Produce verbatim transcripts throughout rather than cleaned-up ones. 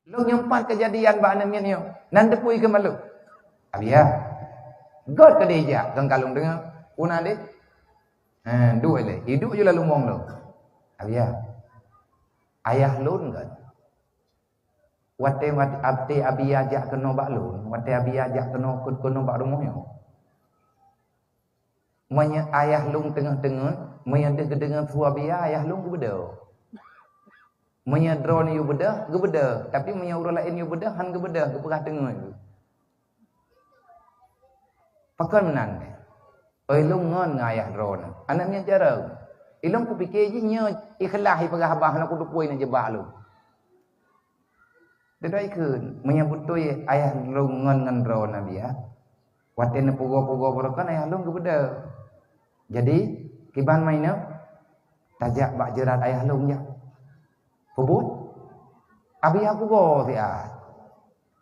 Lôn nyoe pat keujadian bak aneuk miet nyoe. Nan teupui keu malu. Abiya. Göt keudeh jak, keu kalon deungoe. Peue na deh? Ha, duek lé. Iduek ju lalu mong lôn. Abiya. Ayah lôn göt. Watèe, watèe Abiya jak keunoe bak lôn, watèe Abiya jak keunoe, keunoe bak rumoh nyoe. Meunyoe ayah lôn teungoh-teungoh, meunyoe deuh geudeungoe su Abiya, ayah lôn geubeudôh. Meunyoe droeneuh yue beudôh, geubeudôh. Tapi meunyoe ureueng laén yue beudôh, han geubeudôh, geupeugah teungoh. Pakon meunan nyan? Oi, lôn ngon ngon ayah droeneuh. Aneuk miet jareueng. Ilôn kupike jih nyoe ikhlas ipeugah babah lôn, kuteupue neujebak lôn. Teudoe kheun, meunyoe beutôi ayah lôn ngon ngon droeneuh Abiya, watèe neupeugoe-peugoe barokon ayah lôn geubeudôh. Jadi, kiban meunan, tajak bak jeurat ayah lôn jak. Peubuet? Abiya peugoe siat.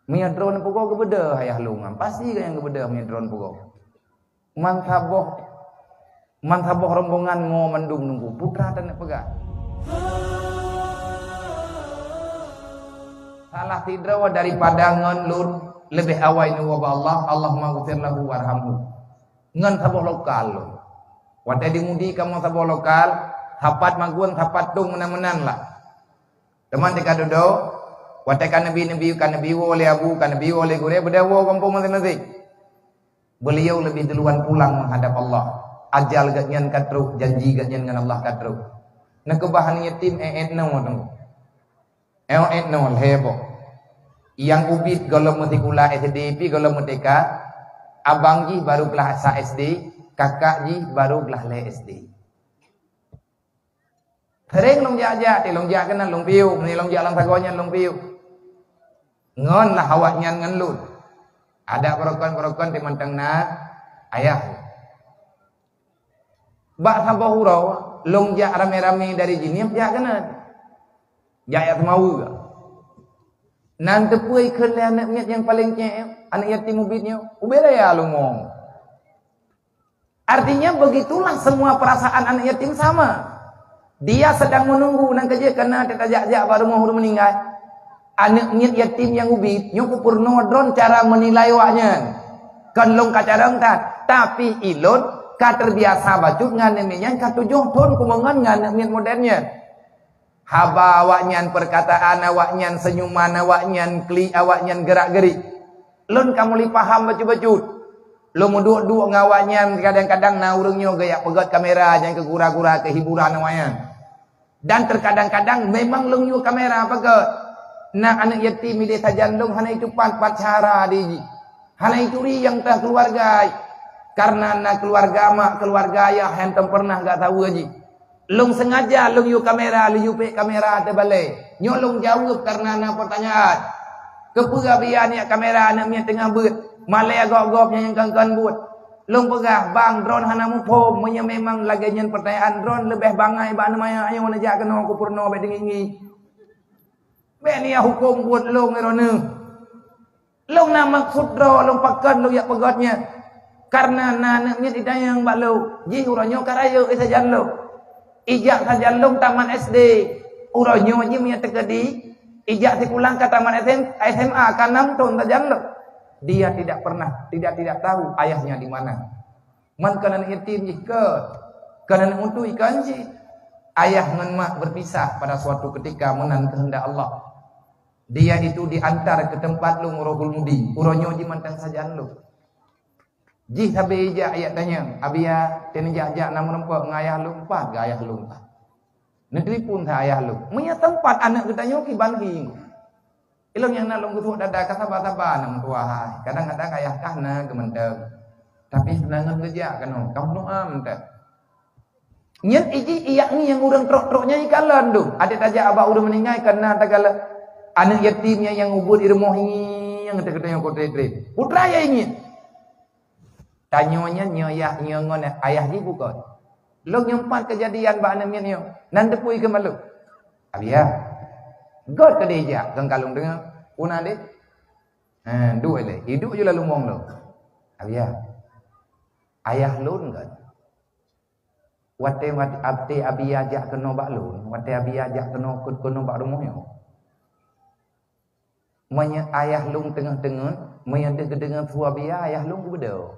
Meunyoe droeneuh peugoe geubeudôh ayah lôn nyan, pasti geuh nyang geubeudôh meunyoe droeneuh peugoe. Man saboh, man saboh rombongan ngo mandum nunggu, putra taneuk peugah. Salah sidroe daripada ngon lôn leubeh awai neuwoe bak Allah, Allahummaghfir lahu warhamhu. Ngon saboh lokal lôn. Watèe di Mudi kamoe saboh lokal, sapat magun, sapat tông meunan-meunan lah. Teuma teuka dudoe, watèe ka neubi, neubi, ka neubi woe lé abu, ka neubi woe lé gurèe, beudôh woe gampông maséng-maséng. Beuliau leubeh duluan pulang meuhadap Allah. Ajal geuhnyan ka trôk, janji geuhnyan ngon Allah ka trôk. Neukeubah aneuk yatim, eh, eh, noe teungku. Eh, eh, noe lhèe boh. Nyang ubit gohlom meusikula S D pih gohlom meutika, abang jih baru glah sa S D, kakak jih baru glah lhèe S D. Sering lôn jak-jak, teuh lôn jak keunan lôn piôh, meunyoe lôn jak lam sagoe nyan lôn piôh. Ngon lah awaknyan ngon lôn. Adak barokon-barokon teuh mantong na ayah. Bak saboh uroe, lôn jak ramé-ramé dari Jeunieb jak keunan. Jak, jak Seumawe. Nan teupeu kheun lé aneuk miet nyang paleng cék, aneuk yatim ubit nyoe, ubé raya lôn ngon. Artinya, begitulah semua perasaan anak yatim sama. Dia sedang menunggu nan keujeuet keu na tajak-jak bak rumoh ureueng meuninggai. Aneuk miet yatim nyang ubit, nyoe kupeurunoe droen cara meunilai awaknyan. Kon lôn ka carông that, tapi ilôn ka teubiasa bacut ngon aneuk miet nyan ka tujoh thon kumeungon ngon aneuk miet modern nyan. Haba awaknyan, perkataan awaknyan, senyuman awaknyan, klik awaknyan, gerak-gerik. Lôn ka mulai paham bacut-bacut. Lôn meuduek-duek ngon awaknyan, kadang-kadang na ureueng nyoe geujak peugöt kamera nyang keu gura-gura keu hiburan awaknyan. Dan terkadang-kadang memang lôn yue kamera peugöt. Na aneuk yatim idéh sajan lôn hana itupat pat cara di jih. Hana ituri nyang teuh keuluwarga, karena na keuluwarga mak, keuluwarga ayah nyang teuh pernah gak saweue jih. Lôn sengaja lôn yue kamera, lôn yue pék kamera teubalée. Nyoe lôn jaweueb kareuna na peutanyaan. Keupeue Abiya neujak kamera aneuk miet teungoh beuet, malée gob-gob nyang kon-kon buet? Lôn peugah, bang, droen hana muphom, meunyoe memang lagée nyan peutanyaan droen, leubeh bangai bak aneuk manyak nyoe neujak keunoe kupeurunoe bék deungieng-ngieng. Bék neujak huköm buet lôn droeneuh. Lôn na meukeusud droe lôn pakon lôn jak peugöt nyan. Kareuna na aneuk miet jitanyong bak lôn, jih uroe nyoe ka rayeuk sajan lôn. Ijak sajan lôn tamat S D, uroe nyoe jih meunyoe teukeudi, ijak sikula ka tamat S M, S M A ka nam thon sajan lôn. Dia tidak pernah, tidak, tidak tahu ayahnya di mana. Man kon aneuk yatim jih kon, kon aneuk mutui kon jih. Ayah ngon mak berpisah pada suatu ketika meunan keuheundak Allah. Dia itu diantar ke tempat lôn Rohul Mudi. Uroe nyoe jih mantong sajan lôn. Jih sabe ijak, ijak tanyong, "Abiya, teuneujak-jak na meurumpok ngon ayah lôn, pat geuh ayah lôn pat?" Neutelepon that ayah lôn. Meunyoe teumpat aneuk geutanyoe kiban hi. Ilôn nyang na lôn geusuek dada ka saba-saba na meutuah hai. Kadang-kadang ayah kah na geumantong. Tapi seunang ngon geujak keunoe, ka meunoe mantong. Nyan ijih iyak ngieng ureueng trok-trok nyan ikalon dum. Adak tajak bak ureueng meuninggai kana takalon. Aneuk yatim nyan nyang ubit di rumoh ngieng teukeutanyong kote-kote. Putra ya ingieng. Tanyoe nyan nyoe yah nyoe ngon ayah jih bukon. Lôn nyoe pat keujadian bak aneuk miet nyoe. Nan teupui keu malu. Abiya. Göt keudeh jak keu kalon deungoe. Peue na deh? Ha, duek lé. Iduek ju lalu mong lôn. Abiya. Ayah lôn göt. Watèe, watèe Abiya jak keunoe bak lôn, watèe Abiya jak keunoe, keunoe bak rumoh nyoe. Meunyoe ayah lôn teungoh-teungoh, meunyoe deuh geudeungoe su Abiya, ayah lôn geubeudôh.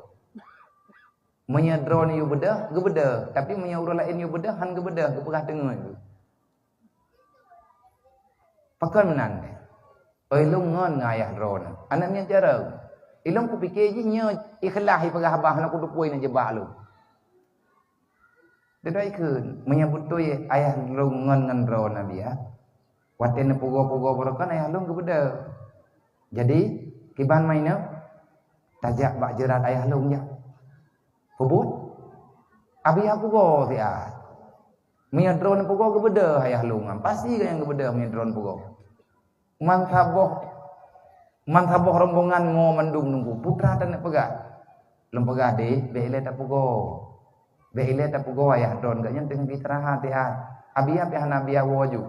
Meunyoe droeneuh yue beudôh, geubeudôh. Tapi meunyoe ureuëng laén yue beudôh, hán geubeudôh, geupeugah teungoh. Pakon meunan? Oi lôn ngon ngon ayah droeneuh. Aneuk miet jareueng. Ilôn kupike jih nyoe ikhlas ipeugah bah lôn kuteupue nyan jeubak lôn. Didai kheun, meunyoe beutôi ayah lôn ngon ngon droeneuh Abiya, watée neupeugoe-peugoe barokon ayah lôn geubeudôh. Jadi, kiban maineuh, tajak bak jeurat ayah lôn jak. Peubuet? Abiya peugoe siat. Meunyoe droeneuh peugoe geubeudôh ayah lôn, pasti geuh nyang geubeudôh meunyoe droeneuh peugoe. Man saboh, man saboh rombongan ngo mandum nunggu. Putra taneuk peugah. Lôn peugah deh, bék ilée tapeugoe. Bék ilée tapeugoe ayah droeneuh, geuh nyan teungoh istirahat siat. Abiya pih hana Abiya woe ju.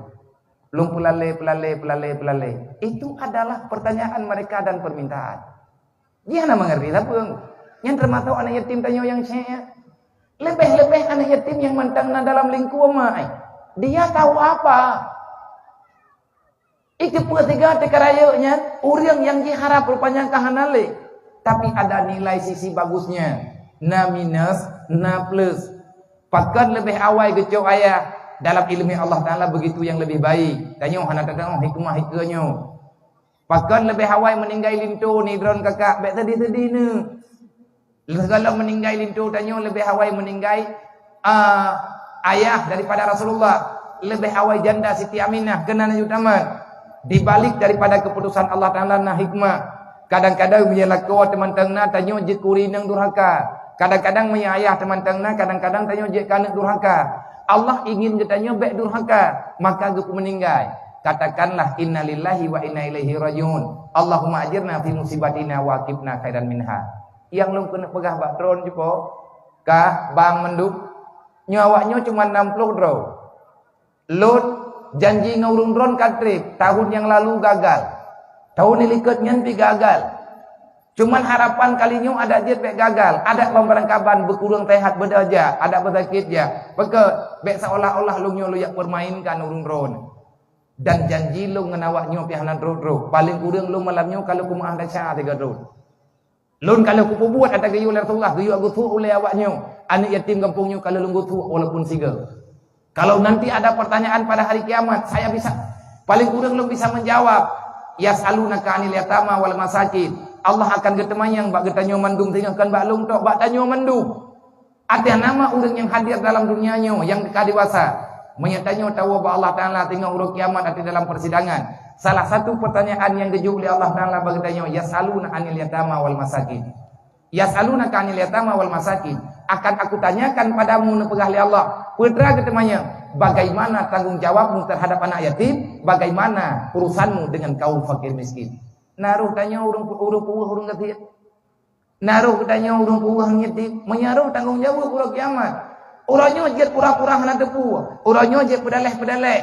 Lôn peulalée, peulalée, peulalée, peulalée. Itu adalah pertanyaan mereka dan permintaan. Jih hana mengerti sapeue. Nyan teumasok aneuk yatim tanyoe nyang syek. Leubeh-leubeh aneuk yatim nyang mantong na dalam lingkue ma. Dia tahu apa? Itu peue siga teuka rayeuk nyan, ureuëng nyang jiharab rupanya ka hana lé. Tapi ada nilai sisi bagusnya. Na minus, na plus. Pakon leubeh awai geucok ayah, dalam iéleumé Allah Taala begitu nyang leubeh baik. Tanyoe hana tateuoh hikmah-hikmah nyoe. Pakon leubeh awai meuninggai linto ni droen kakak, bék seudih-seudih neuh. Lheueh gohlom meuninggai linto tanyoe leubeh awai meuninggai, ah, ayah daripada Rasulullah, leubeh awai janda Siti Aminah keunan aju tamat. Di balik daripada keputusan Allah Taala na hikmah. Kadang-kadang meunyoe lakoe teumantong na tanyoe jeuet keu ureuëng durhaka. Kadang-kadang meunyoe ayah teumantong na, kadang-kadang tanyoe jeuet keu aneuk durhaka. Allah ingin geutanyoe bék durhaka, maka geupeumeuninggai. Katakanlah innalillahi wa inna ilaihi rajiun. Allahumma ajirna fi musibatina wa aqibna khairan minha. Nyang lôn keuneuk peugah bak droen jipo, kah bang mandum, nyoe awaknyoe cuma nam ploh droe. Lôn janji ngon ureuëng droen ka treb, tahun nyang lalu gagal. Tahun nyang likot nyan pih gagal. Cuman harapan kali nyoe adak jeuet bék gagal, adak bang barangkaban beukureueng sehat beudôh jak, adak beusakét jak. Peukeuet, bék seolah-olah lôn nyoe lôn jak peumainkan ureuëng droen. Dan janji lôn ngon awaknyoe pih hana trok-trok. Paleng kureueng lôn malam nyoe ka lôn keumeu'ah desya sigoe droen. Lôn ka lheueh kupeubuet ata geuyue lé Rasulullah, geuyue geusuek ulée awaknyoe. Aneuk yatim gampông nyoe ka lheueh lôn geusuek walaupun sigoe. Kalau nanti ada pertanyaan pada hari kiamat, saya bisa, paling kurang lôn bisa menjawab. Yas'alunaka 'anil yatama wal masakin. Allah akan geuteumanyong bak geutanyoe mandum singoh, kon bak lôn tok, bak tanyoe mandum. Ateueh nama ureuëng nyang hadir dalam dunia nyoe nyang ka dewasa. Meunyoe tanyoe tawoe bak Allah Taala teungoh uroe kiamat ateueh dalam persidangan, salah satu pertanyaan nyang geujok lé Allah Taala bak geutanyoe, "Yas'aluna 'anil yatama wal masakin." "Yas'alunaka 'anil yatama wal masakin." Akan Aku tanyakan padamu, neupeugah lé Allah, peue teuma geuteumanyong, bagaimana tanggung jawabmu terhadap anak yatim, bagaimana urusanmu dengan kaum fakir miskin. Na roh tanyoe ureuëng, ureuëng puweueh ureuëng gasien. Na roh geutanyoe ureuëng puweueh ngieng, meunyo roh tanggong jaweueb uroe kiamat. Uroe nyoe jeuet pura-pura hana teupeu. Uroe nyoe jeuet peudaleh-peudaleh.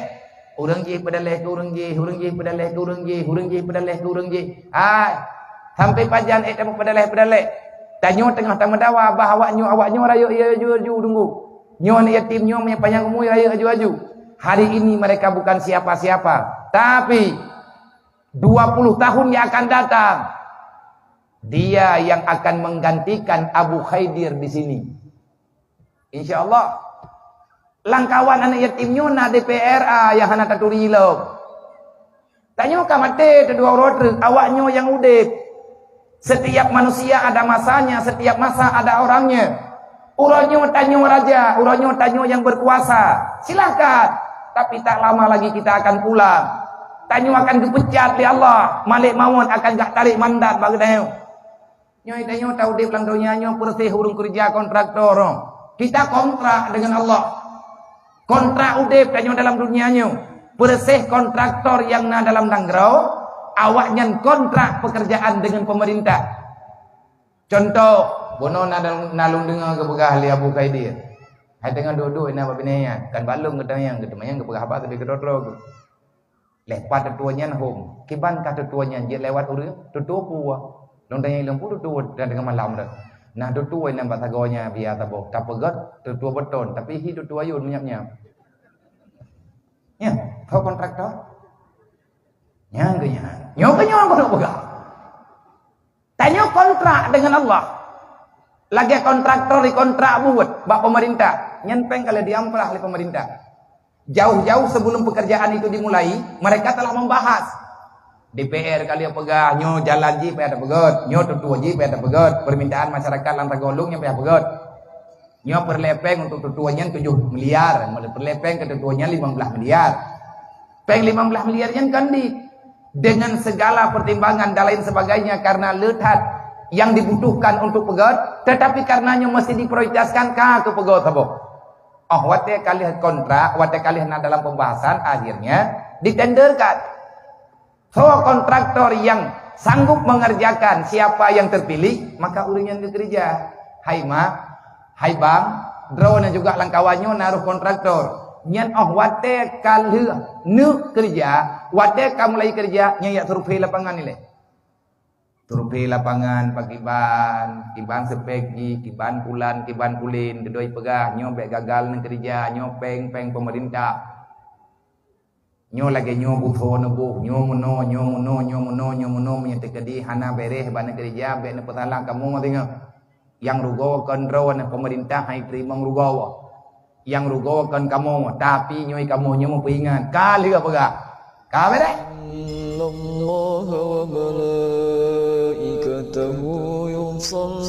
Ureuëng jih peudaleh keu ureuëng jih, ureuëng jih peudaleh keu ureuëng jih, ureuëng jih peudaleh keu ureuëng jih. Hai, sampai pajan ék tameupeudaleh-peudaleh. Tanyoe teungoh tameudawa bah awak nyoe, awak nyoe rayeuk aju-aju tunggu. Nyoe aneuk yatim nyoe meunyo panyang umu rayeuk aju-aju. Hari ini mereka bukan siapa-siapa, tapi dua puluh tahun yang akan datang, dia yang akan menggantikan Abu Khaidir di sini. Insya Allah. Lam kawan aneuk yatim nyoe na D P R A nyang hana taturi lom. Tanyoe ka maté teudua uroe treuk, awak nyoe nyang udeb. Setiap manusia ada masanya, setiap masa ada orangnya. Uroe nyoe tanyoe raja, uroe nyoe tanyoe nyang berkuasa. Silahkan. Tapi tak lama lagi kita akan pulang. Tanyoe akan geupecat lé Allah. Malek mawöt akan jak tarek mandat bak geutanyoe. Nyoe tanyoe taudeb lam donya nyoe peureuseh ureuëng keureuja kontraktor. Kita kontrak dengan Allah. Kontrak udeb tanyoe dalam dunia nyoe. Peureuseh kontraktor nyang na dalam nanggroe, awaknyan kontrak pekerjaan dengan pemerintah. Contoh, bunoe na, na lôn deungoe geupeugah lé Abu Khaidir. Hai teungoh duek-duek na bak binéh nyan, kan bak lôn geuteumanyong, geuteumanyong geupeugah haba teubi keudroe-droe geuh. Leupah tutoe nyan hom, kiban ka tutoe nyan jeuet lewat ureuëng, tutoe peue? Lôn tanyong lôn peue tutoe dan teungoh malam dah. Nah tutoe nyan bak sagoe nyan biasa boh, ka peugöt tutoe beton, tapi hi tutoe ayôn menyap-nyap. Nyan, ho kontraktor? Nyan keuh nyan. Nyoe keuh nyoe keuneuk peugah. Tanyoe kontrak dengan Allah. Lagèe kontraktor dikontrak buet bak pemerintah. Nyan pèng ka lheueh diamprah lé pemerintah. Jauh-jauh sebelum pekerjaan itu dimulai, mereka telah membahas. D P R ka lheueh peugah, nyoe jalan jih payah tapeugöt, nyoe tutoe jih payah tapeugöt, permintaan masyarakat lam Sagoe Lhong nyan payah peugöt. Nyoe peureulèe pèng untuk tutoe nyan tujoh miliar, peureulèe pèng keu tutoe nyan limong blaih miliar. Pèng limong blaih miliar nyan kan di, dengan segala pertimbangan dan lain sebagainya karena le that yang dibutuhkan untuk peugöt, tetapi karena nyoe mesti diprioritaskan ka keu peugöt saboh. Oh, watèe ka lheueh kontrak, watèe ka lheueh na dalam pembahasan, akhirnya ditenderkan. So, kontraktor yang sanggup mengerjakan, siapa yang terpilih, maka ureueng nyan geukeureuja. Hai mak, hai bang, droeneuh juga lam kawan nyoe na roh kontraktor. Nyan oh watèe ka lheueh neuk keureuja, watèe ka mulai keureuja, nyan jak survei lapangan ilèe. Survei lapangan pakiban, kiban spek jih, kiban pulan, kiban pulin, keudua peugah, nyoe bèk gagal neukeureuja, nyoe pèng-pèng pemerintah. Nyoe lagèe nyoe beusoe neuboh, nyoe meunoe, nyoe meunoe, nyoe meunoe, nyoe meunoe, meunyoe teukeudi hana bèrèh bak neukeureuja, bèk neupeusalah kamoe singoh. Nyang rugoe kon droeneuh, pemerintah han iteurimong rugoe. Nyang rugoe kon kamoe, tapi nyoe kamoe nyoe meupeuingat. Ka lheueh peugah. Ka bèrèh? Innallaha wa malaikatahu yusalluna